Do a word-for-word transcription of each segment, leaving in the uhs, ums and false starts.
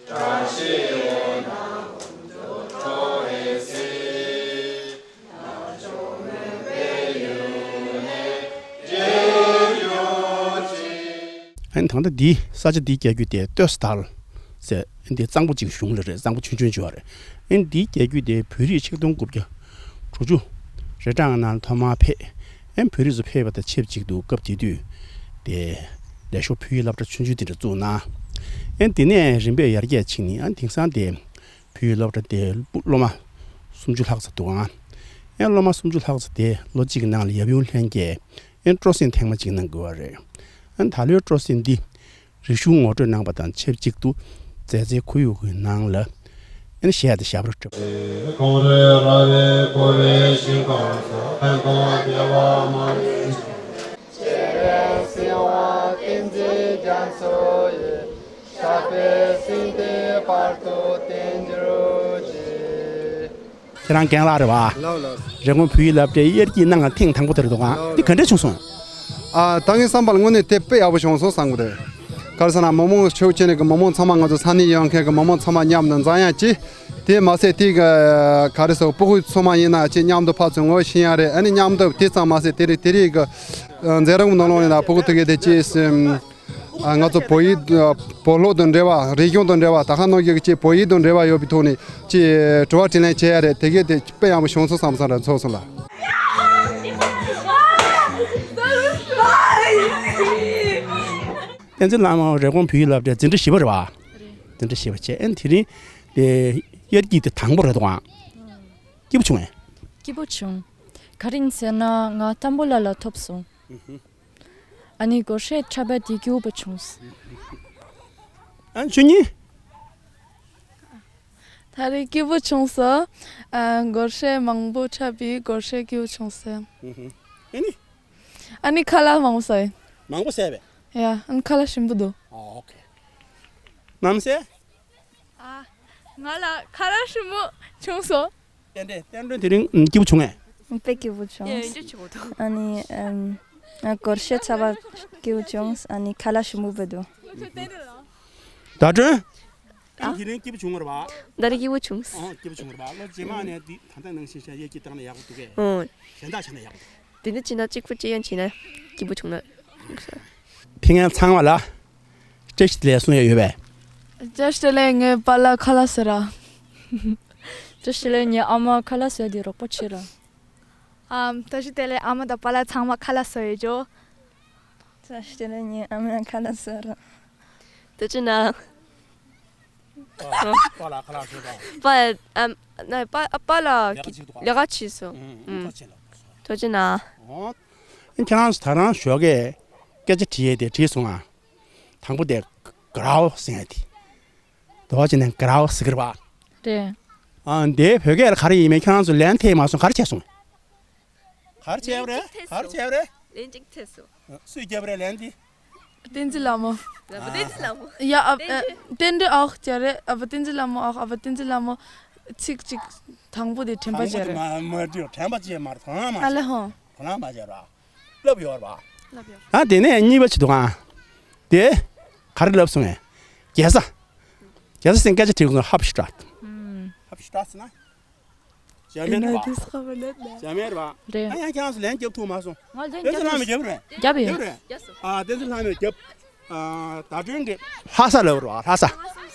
ཨན་ད་ལྟ་འདི་ས་ཆ་འདི་རྒྱག་རྒྱུ་དེ་ལྟོས་དར་ཟེར་འདི་གཙང་པོ་ཅིག་གཞུང་ལ་རེད། གཙང་པོ་ཆུང་ཆུང་ཅིག་ཡོད་རེད། ཨན་འདི་རྒྱག་རྒྱུ་དེ་བོད་རིགས་ཆིག་སྟོང་དགུ་བརྒྱ་དྲུག་ཅུ་རེ་གྲངས་ནང་ཐོག་མར་ཕེབས། ཨན་བོད་རིགས་ཚོ་ཕེབས་པ་དང་ཆབས་ཅིག་ཏུ་སྐབས་དེ་དུས་དེ་ལས་ཞོར་བོད་ཡིག་སློབ་གྲྭ་ཆུང་ཆུང་དེ་འདྲ་བཙུགས་གནང་། ཨན་དེ་ནས་རིམ་པས་ཡར་རྒྱས་ཕྱིན་ནས་ཨན་དེང་སང་དེ་བོད་ཡིག་སློབ་གྲྭ་དེ་སློབ་མ་སུམ་ཅུ་ལྷག་ཙམ་འདུག་ཨང་། ཨན་སློབ་མ་སུམ་ཅུ་ལྷག་ཙམ་དེ་ལོ་གཅིག་གི་ནང་ལ་ཡབ་ཡུམ་ལྷན་རྒྱས་ཨན་སྤྲོ་གསེང་ཐེངས་མ་གཅིག་གནང་དགོས་པ་རེད། ཨན་ད་ལོའི་སྤྲོ་གསེང་འདི་རིག་གཞུང་ངོ་སྤྲོད་གནང་པ་དང་ཆབས་ཅིག་ཏུ་མཛའ་བརྩེའི་ཁོར་ཡུག་གི་ནང་ལ་ཨན་གཞས་དང་ཞབས་བྲོ་གྲབས། གངས་རི་ར་བས་བསྐོར་བའི་ཞིང་ཁམས་སུ། ཕན་དང་བདེ་བ་མ་ལུས་འབྱུང་། སྤྱན་རས་གཟིགས་དབང་བསྟན་འཛིན་རྒྱ་མཚོ་ཡི། ཕྱག་དཔེ་སྲིད་མཐའི་བར་དུ་བརྟན་གྱུར་ཅིག། ཁྱེད་རང་རྒན་ལགས་རེད་བ། ལགས་ལགས། རེབ་གོང་བོད་ཡིག་སློབ་གྲྭའི་དབྱར་སྐྱིད་གནང་ཐེངས་དང་པོ་དེ་རེད་འདུག་ཨང་། ལགས་འདི་ག་འདྲས་བྱུང་སོང་། ཨ་ད་ངའི་བསམ་པར་དངོས་གནས་དེ་དཔེ་ཡག་པོ་བྱུང་སོང་བསམ་གི་འདུག་ག་རེ་ཟེར་ན་མི་མང་ཆོས་ཅན་གི་མི་མང་ཚང་མ་ང་ཚོ་ས་གནས་ཡོད་མཁན་གི་མི་མང་ཚང་མ་མཉམ་དུ་འཛོམས་ཡག་ཅིག་དེ་མ་ཟད་དེ་གི་ག་རེ་ཟེར་སྤུ་གུ་ཚང་མ་ཡིན་ན་ཅིག་མཉམ་དུ་ཕར་ཚུར་ངོ་ཤེས་ཡག་རེད། ཨ་ནི་མཉམ་དུ་དེ་ཙམ་མ་ཟད་དེ་རིང་དེ་རིང་གི་མཛད་རིམ་ནང་ལོགས་ནས་ན་སྤུ་གུ་དེ་གི་དེ་ཅིག་སེམས། ཨ་ང་ཚོ་བོད་ཡིག་བོད་ལུགས་དང་འབྲེལ་བ། རིག་གཞུང་དང་འབྲེལ་བ། ད་ག་ནང་བཞིན་གྱི་བོད་ཡིག་དང་འབྲེལ་བ་ཡོད་པའི་ཐོག་ནས་ཅིག་དྲི་བ་དྲིས་ལན་བྱེད་ཡ་རེད། དེ་གས་དེ་དཔེ་ཡག་པོ་བྱུང་སོང་བསམ་བསམ་ར་ཚོར་སོང་ལ། བསྟན་འཛིན་ལགས་མ་རེབ་གོང་བོད་ཡིག་སློབ་གྲྭའི་འཛིན་གྲྭ་བཞི་པ་རེད་བ། འཛིན་གྲྭ་བཞི་པ་བྱས། ཨན་དེ་རིང་དེ་དབྱར་སྐྱིད་དེ་དང་པོ་རེད་དོ། སྐྱིད་པོ་བྱུང་ངས། སྐྱིད་པོ་བྱུང་། ག་རེ་ཡིན་ཟེར་ན་ང་དང་པོ་ལ་ལ་ཐོབ་སོང་། ཨ་ནི་སྒོར་གཞས་འཁྲབ་པ་དེ་སྐྱིད་པོ་བྱུང་། ཨ་ནི་ཆོས་ཉིད། ད་རེས་སྐྱིད་པོ་བྱུང་སོང་། ཨ་སྒོར་གཞས་མང་པོ་འཁྲབ་པའི་སྒོར་གཞས་སྐྱིད་པོ་བྱུང་སོང་། ཨ་ནི། ཨ་ནི་ཁ་ལག་མང་པོ་ཟོས། མང་པོ་ཟོས་པས། ཡ་ཨ་ནི་ཁ་ལག་ཞིམ་པོ་འདུག་ཨ་ཨོ་ཁེ། ནམ་ཟས། ཨ། ང་ལ་ཁ་ལག་ཞིམ་པོ་བྱུང་སོང་། བསྟན་འགྲོ་བསྟན་འགྲོ་དེ་རིང་སྐྱིད་པོ་བྱུང་ངས། དཔེ་སྐྱིད་པོ་བྱུང་། ཨ་ནི་ཨམ། ང་སྒོར་གཞས་འཁྲབ་པ་སྐྱིད་པོ་བྱུང་། ཨ་ནི་ཁ་ལག་ཞིམ་པོ་དཔེ་འདུག་ཟླ་སྒྲོན། ཨ། དེ་རིང་སྐྱིད་པོ་བྱུང་བ་རེད་པ། ད་རེས་སྐྱིད་པོ་བྱུང་། ཨོ་སྐྱིད་པོ་བྱུང་བ་རེད་པ། ལོ་རྗེས་མ་ནས་འདི་ད་ལྟ་ནང་བཞིན་བྱས་ཡས་སྐྱིད་བཏང་ན་ཡག་པོ་འདུག་གས། ཨོ། གཞན་དག་བྱས་ན་ཡག་པོ་འདུག་དེ་འདྲ་བྱས་ན་གཅིག་པུ་ཅི་ཡང་བྱས་ན་སྐྱིད་པོ་བྱུང་ན། ཕ་ངན་ཚང་མ་ལ་བཀྲ་ཤིས་བདེ་ལེགས་གསུང་ཡ་ཡོད་པས། བཀྲ་ཤིས་བདེ་ལེགས། ངའི་པཱ་ལགས་ཁ་ལག་ཟ་ར། བཀྲ་ཤིས་བདེ་ལེགས། ངའི་ཨ་མ་ཁ་ལག་ཟ་དེ་རོགས་པ་བྱེད་ར། ཨམ། བཀྲ་ཤིས་བདེ་ལེགས། ཨ་མ་དང་པཱ་ལགས་ཚང་མ་ཁ་ལག་ཟ་ཡོད་ཅོ། བཀྲ་ཤིས་བདེ་ལེགས། ངའི་ཨ་མ་ཁ་ལག་ཟ་ར། དེ་ཅི་ན། པཱ་ལགས་ཁ་ལག་ཟ་ར། པཱ། ཨམ། ན་པཱ་པཱ་ལགས་ལས་ཀ་བྱེད་འདུག་ག་ལས་ཀ་བྱེད་སོང་། ཨུམ། ཐུགས་རྗེ་ཆེ་ལགས། ཐུགས་རྗེ་གནང་། ཨོ། ཁྱེད་རང་ཚོ་ད་རང་ཞོགས་ཀས་སྐད་ཆ་དྲིས་ཡས་དེ་དྲིས་སོང་ང་། དང་པོ་དེ་ག་རའོ་ཟེར་ཡས་དེ། དོ་ཅི་ནས་ག་རའོ་ཟེར་གི་རེད་པ། རེད། ཨ་འདི་བོད་སྐད་ལ་ག་རེ་ཡིན་མིན་ཁྱེད་རང་ཚོ་ལན་ཐེབས་མ་སོང་། ག་རེ་བྱས་སོང་། ག་རེ་བྱས་པ་རེད། ག་རེ་བྱས་པ་རེད། ལན་གཅིག་ཐེབས་སོང་། སུས་བརྒྱབ་པ་རེད་ལན་འདི། བསྟན་འཛིན་ལྷ་མོ། བསྟན་འཛིན་ལྷ་མོ། ཡ་ཨ། བསྟན་འགྲོ་ཨོ་ཅི་རེད། ཨ་བ་བསྟན་འཛིན་ལྷ་མོ། ཨོ་ཨ་བ་བསྟན་འཛིན་ལྷ་མོ། ཚིག་གཅིག་དང་པོ་དེ་དྲན་པ་དྲན་པ་བརྗེད་རེད། མ་མ་དྲན་པ་བརྗེད་མ་རེད། གོ་ལང་མ་ཨ་ལེ་ཧོ། གོ་ལང་མ་བརྗེད་ར། ལབ་ཡོད་ར། ལབ་ཡོད། ཨ་དེ་ནས་གཉིས་པ་ཅིག་འདུག་ཨ། དེ་ག་རེ་ལབ་སོང་ངས། རྒྱལ་ས། རྒྱལ་ས་ཟེར་སྐད་ཆ་དྲིས་སོང་། ཧབ་ཤི་ཏྲ། ཧབ་ཤི་ཏྲ་ཟེར་ན། འཇར་མན་རེད་པ། འཇར་མན་རེད་པ། རེད། ཨ་ཡང་ཁྱེད་རང་ཚོ་ལན་རྒྱབ་ཐུབ་མ་སོང་། ང་ལན་བསྟན་འཛིན་ལྷ་མོས་རྒྱབ་རེད། རྒྱབ་ཡོད། རྒྱབ་རེད། ཨ་བསྟན་འཛིན་ལྷ་མོས་རྒྱབ། ཨ་ཟླ་སྒྲོན་གྱིས་ལྷ་ས་ལབ་རེད་པ། ལྷ་ས།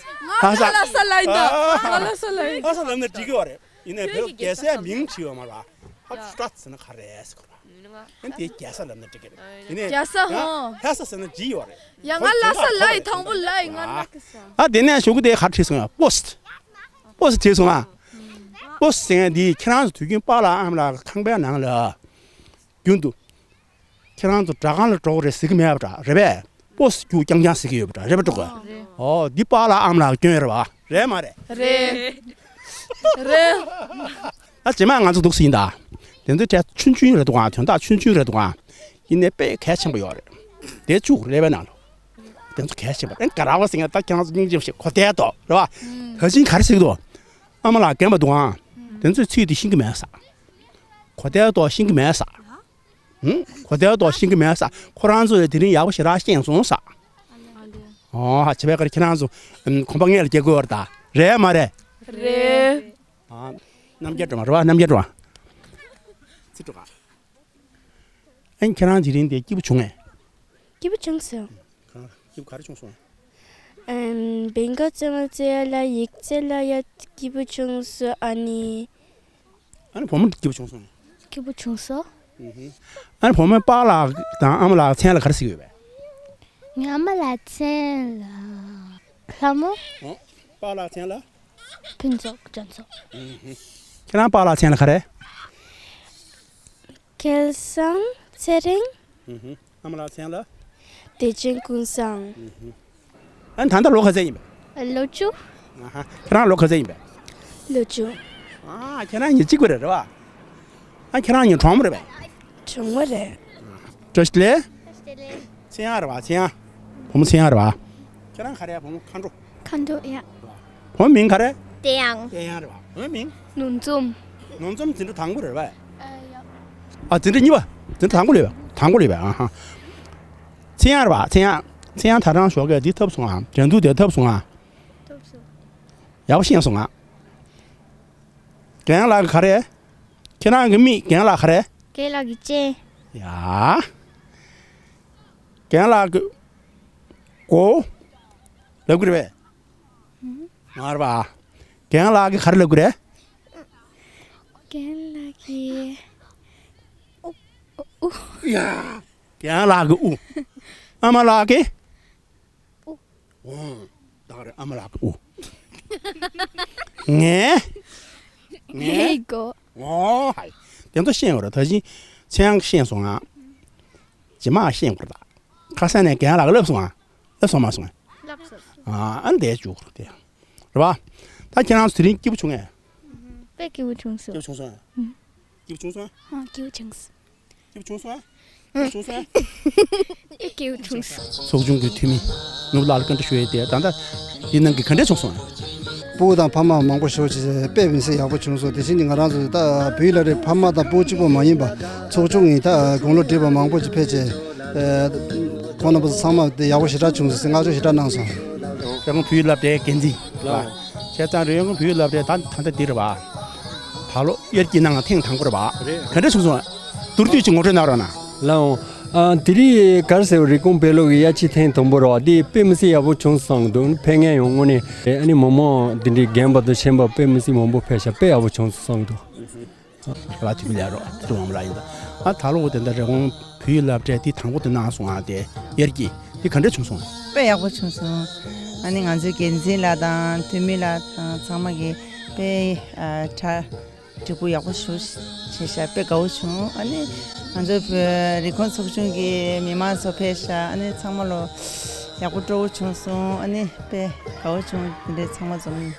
ལྷ་ས། ལྷ་ས་ལབ་ཡིན་ད། ཨ། ང་ལྷ་ས་ལབ་ཡིན། ལྷ་ས་ལབ་ན་འགྲིག་གི་ཡོད་རེད། ཡིན་ནའི་བོད་རྒྱལ་སའི་མིང་བྲིས་ཡོད་མ་རེད་པ། ཧབ་ཤི་ཏྲ་ཟེར་ན་ག་རེ་ཟེར་གི་རེད་པ། ཨ་ནི་དེ་རྒྱལ་ས་ལབ་ན་འགྲིག་གི་རེད། ཡིན་ནའི་རྒྱལ་ས། ཡང་ཧོ། ལྷ་ས་ཟེར་ན་འགྲིག་ཡོད་རེད། ཡ་ང་ལྷ་ས་ལབ་ཡིན། དང་པོ་ལབ་ཡིན། ང་ལྷ་ས། ཨ་དེ་ནས་གཞུག་གུ་དེ་ག་རེ་བྲིས་སོང་ཡ། པོ་སི་ཊི། པོ་སི་ཊི་བྲིས་སོང་ཨ། པོ་སི་ཊི་ཟེར་མཁན་འདི་ཁྱེད་རང་ཚོ་དུས་རྒྱུན་པཱ་ལགས་ཨ་མ་ལགས་ཁང་པའི་ནང་ལ་རྒྱུན་དུ་ཁྱེད་རང་ཚོ་སྦྲག་ཁང་ལ་འགྲོ་གི་རེད་ཟེར་གི་མེད་པ་འདྲ་རེད་པས། པོ་སི་ཊི་རྒྱུག་རྐྱང་རྐྱང་ཟེར་གི་ཡོད་པ་འདྲ་རེད་པ། འགྲོ་གི། ཨོ་འདི་པཱ་ལགས་ཨ་མ་ལགས་སྐྱོན་ཡོད་རེད་པ། རེད་མ་རེད། རེད། རེད། ཨ་རྗེས་མ་ང་ཚོ་འདུག་སེ་ཡིན་ད། དེ་ཚོའི་གྲས་ཆུང་ཆུང་རེད་འདུག་ཨ། དོན་དག་ཆུང་ཆུང་རེད་འདུག་ཨ། ཡིན་ནའི་དཔེ་གལ་ཆེན་པོ་ཡོད་རེད། དེ་བཅུག་ཀླད་པའི་ནང་ལ། དེ་ཚོ་གལ་ཆེན་པོ་རེད། ག་ར་བ་ཟེར་མཁན་ད་ཁྱེད་རང་ཚོ་སྙིང་རྗེ་པོ་ཞིག་གོ་བདེ་ཏོ་རེད་པ། ད་ཕྱིན་ག་རེ་ཟེར་གི་འདུག་ཨ་མ་ལགས་རྒན་པ་འདུག་ཨ། དེ་ཚོས་ཚིག་དེ་ཤེས་ཀྱི་མེད་ས། གོ་བདེ་ཏོ་ཤེས་ཀྱི་མེད་ས། ཧུམ། གོ་བདེ་ཏོ་ཤེས་ཀྱི་མེད་ས། ཁོ་རང་ཚོས་དེ་རིང་ཡག་པོ་ཞེ་དྲག་ཤེས་སོང་ས། ཨ་ལེ། ཨོ་ཧ། བྱས་པའི་ཁར་ཁྱེད་རང་ཚོ་ཨམ་གོམ་པ་སྔོན་ལ་སྐྱེལ་དགོས་པ་རེད་ད། རེད་མ་རེད། རེད། ཨ། རྣམ་རྒྱལ་སྒྲོལ་མ་རེད་པ། རྣམ་རྒྱལ་སྒྲོལ་མ། ཚིག་འགྲོ་ག་ཨན། ཁྱེད་རང་དེ་རིང་དེ་སྐྱིད་པོ་བྱུང་ངས། སྐྱིད་པོ་བྱུང་སོང་། གང་སྐྱིད་པོ་ག་རེ་བྱུང་སོང་། ཨམ་བེང་ཀ་རྩེད་མོ་རྩེ་ཡ་ལ་ཡིག་རྩེ་ལ་ཡ་སྐྱིད་པོ་བྱུང་སོང་། ཨ་ནི། ཨ་ནི་བུ་མོ་སྐྱིད་པོ་བྱུང་སོང་། སྐྱིད་པོ་བྱུང་སོང་། ཨ་ནི་བུ་མོའི་པཱ་ལགས་དང་ཨ་མ་ལགས་མཚན་ལ་ག་རེ་ཟེར་གྱི་ཡོད་པས། ངའི་ཨ་མ་ལགས་མཚན་ལ་ལྷ་མོ། ཨོ། པཱ་ལགས་མཚན་ལ། ཕུན་ཚོགས་རྒྱ་མཚོ། ཁྱེད་རང་པཱ་ལགས་མཚན་ལ་ག་རེ། སྐལ་བཟང་ཚེ་རིང་། ཨ་མ་ལགས་མཚན་ལ། བདེ་ཆེན་ཀུན་བཟང་། ཨ་ནི་ད་ལྟ་ལོ་ག་ཚོད་ཡིན་པས། ལོ་བཅུ། ཨ་ཧ། ཁྱེད་རང་ལོ་ག་ཚོད་ཡིན་པས། ལོ་བཅུ། ཨ་ཁྱེད་རང་གཉིས་གཅིག་པ་རེད་རེད་པ། ཨ་ཁྱེད་རང་གཉིས་གྲོགས་མོ་རེད་པས། གྲོགས་མོ་རེད། བཀྲ་ཤིས་བདེ་ལེགས། མཚན་ཡག་རེད་པ། མཚན་ཡག་བུ་མོ་མཚན་ཡག་རེད་པ། ཁྱེད་རང་ག་རེ་ཡ། བུ་མོ་མཁའ་འགྲོ། མཁའ་འགྲོ་ཡ། བུ་མོ་མིང་ག་རེ། བསྟན་དབྱངས། བསྟན་དབྱངས་རེད་པ། བུ་མོ་མིང་། ནོར་འཛོམས། ནོར་འཛོམས་འཛིན་གྲྭ་དང་པོ་རེད་པས། ཨ་འཛིན་གྲྭ་གཉིས་པ། འཛིན་གྲྭ་དང་པོ་ལོས་པས། དང་པོ་ལོས་པས། ཨ་ཧ། མཚན་ཡག་རེད་པ། མཚན་ཡག་མཚན་ཡག་ད་རང་ཞོགས་ཀས་འདི་ཐབས་སོང་ཨ། འགྲན་བསྡུར་དེ་ཐབས་སོང་ཨ། ཐབས་སོང་། ཡག་པོ་ཤེས་སོང་ཨ། རྒན་ལགས་ཀྱི་ག་རེ། ཁྱེད་རང་གི་མིག་རྒན་ལགས་ག་རེ། རྒན་ལགས་ཀྱི་སྤྱན། ཡ། རྒན་ལགས་ཀྱི་མགོ་ལབ་ཀྱི་རེད་པས། མ་རེད་པ། རྒན་ལགས་ཀྱི་ག་རེ་ལབ་ཀྱི་རེད། རྒན་ལགས་ཀྱི་དབུ། དབུ། ཡ། རྒན་ལགས་ཀྱི་དབུ། ཨ་མ་ལགས་ཀྱི། དབུ། འོང་། ད་ག་རེ་ཨ་མ་ལགས་ཀྱི་དབུ། ངས། ངས། ངའི་མགོ། འོང་ཧའི། དེ་ཚོ་ཤེས་ཡོད་རེད། ད་ཅི་མཚན་ཡང་ཤེས་སོང་ང་། ཇི་མ་ཤེས་དགོས་རེད་ད། ཁ་སང་ནས་རྒན་ལགས་ལབ་སོང་ང་། ལབ་སོང་མ་སོང་ང་། ལབ་སོང་། ཨ་ཨ་འདས་བཅུག་རེད་དེ། རེད་པ། ད་ཁྱེད་རང་ཚོ་དེ་རིང་སྐྱིད་པོ་བྱུང་ངས། དཔེ་སྐྱིད་པོ་བྱུང་སོང་། སྐྱིད་པོ་བྱུང་སོང་། སྐྱིད་པོ་བྱུང་སོང་། ཨ་སྐྱིད་པོ་བྱུང་སོང་། སྐྱིད་པོ་བྱུང་སོང་། སྐྱིད་པོ་བྱུང་སོང་། སྐྱིད་པོ་བྱུང་སོང་། ཚོགས་ཆུང་གི་འཐུས་མི་ནོར་བུ་ལགས་ལ་བཀའ་འདྲི་ཞུ་ཡས་དེ། ད་ལྟ་འདི་ནང་གི་ག་འདྲས་བྱུང་སོང་། སྤུ་གུ་དང་ཕ་མ་མང་པོ་ཞིག་བྱས་དཔེ་མི་སྲིད་ཡག་པོ་བྱུང་སོང་། དེ་བཞིན་ང་རང་ཚོ་ད་བོད་ཡིག་སློབ་གྲྭའི་ཕ་མ་དང་སྤུ་གུ་གཅིག་པོ་མ་ཡིན་པ་ཚོགས་ཆུང་གི་ད་དགུང་ལོ་བགྲེས་པ་མང་པོ་ཞིག་ཕེབས་བྱས། ཁོང་རྣམ་པ་ཚོ་ཚང་མ་དེ་ཡག་པོ་ཞེ་དྲག་བྱུང་སོང་ཟེར་བསྔགས་བརྗོད་ཞེ་དྲག་གནང་སོང་། རེབ་གོང་བོད་ཡིག་སློབ་གྲྭའི་འགན་འཛིན་ལགས། བྱས་ཙང་རེབ་གོང་བོད་ཡིག་སློབ་གྲྭའི་ད་ད་ལྟ་འདི་རེད་པ། ད་ལོ་དབྱར་སྐྱིད་གནང་ཐེངས་དང་པོ་རེད་པ། རེད། ག་འདྲ་བྱུང་སོང་། མདོར་བསྡུས་ཅིག་ངོ་སྤྲོད་གནང་རོགས་གནང་། ལགས་འོང་། ཨ་འདི་རིང་ག་རེ་ཟེར་བ། རེབ་གོང་བོད་སློབ་ཀྱི་དབྱར་སྐྱིད་ཐེངས་དང་པོ་རེད་པ། འདི་དཔེ་མི་སྲིད་ཡག་པོ་བྱུང་སོང་འདུག་ཕེབས་མཁན་ཡོངས་དངོས་གནས། ཨ་ནི་མི་མང་འདི་འདྲའི་རྒན་པ་དང་ཆེན་པ་དཔེ་མི་སྲིད་མང་པོ་ཕེབས་ཤག་དཔེ་ཡག་པོ་བྱུང་སོང་འདུག་རེད་པ། འཐུས་མི་ལགས་རོགས་ཚེ་རིང་དབང་མོ་ལགས་ཡིན་ད། ཨ་ད་ལོ་དེ་འདྲ་རེབ་གོང་བོད་ཡིག་སློབ་གྲྭས་འདི་དང་པོ་དེ་གནང་སོང་ཨ། དེ་དབྱར་སྐྱིད་འདི་ག་འདྲ་བྱུང་སོང་། དཔེ་ཡག་པོ་བྱུང་སོང་། ཨ་ནི་ང་ཚོའི་འགན་འཛིན་ལགས་དང་འཐུས་མི་ལགས་དང་ཚང་མ་གིས་དཔེ་ཨ་གྲ་སྒྲིག་པོ་ཡག་པོ་ཞིག་བྱས་ཤག་དཔེ་དགའ་པོ་བྱུང་། ཨ་ནི་ང་ཚོ་བོད་རེབ་གོང་ཚོགས་ཆུང་གི་མི་མང་ཚོ་ཕེབས་ཤག་ཨ་ནི་ཚང་མ་ལོ་ཡག་པོ་སྤྲོ་པོ་བྱུང་སོང་། ཨ་ནི་དཔེ་དགའ་པོ་བྱུང་། འདི་འདྲའི་ཚང་མ་འཛོམས།